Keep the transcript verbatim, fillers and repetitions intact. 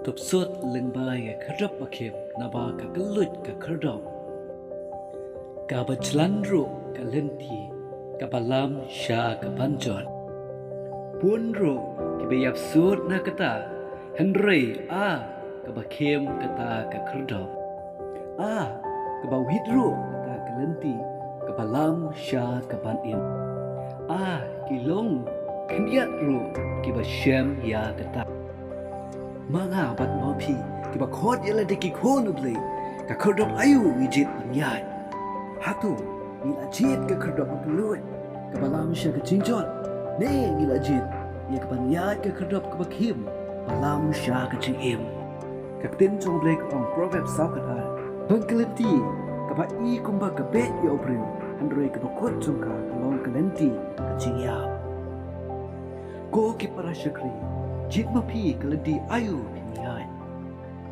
To bsut lyngba ïa ka kherdop ba khim, naba ka kylluid ka kherdop. Kaba jlan ruh ka lynti kaba lam sha ka ban jot. Bun ruh kiba ïap sut na kata, hynrei a kaba khim kata ka kherdop. A kaba wit ruh kata ka lynti kaba lam sha ka ban im. A ki long khyndiat ruh kiba shem ïa kata. Ma nga bad ma phi kiba khot ïa lade ki khun U Blei, ka kherdop aïu ngi jied ban ïaid? Hato ngi la jied ka kherdop ba kylluid kaba lam sha ka jingjot, ne ngi la jied ïa ka ban ïaid ka kherdop kaba khim ba lam sha ka jingim? Ka ktien jong U Blei ka ong, Proverbs saw khatar, ban ka lynti kaba i kumba ka beit ïa u briew, hynrei kaba kut jong ka ka long ka lynti ka jingïap. Ko ki para shakri, jied ma phi ka lynti aïu phi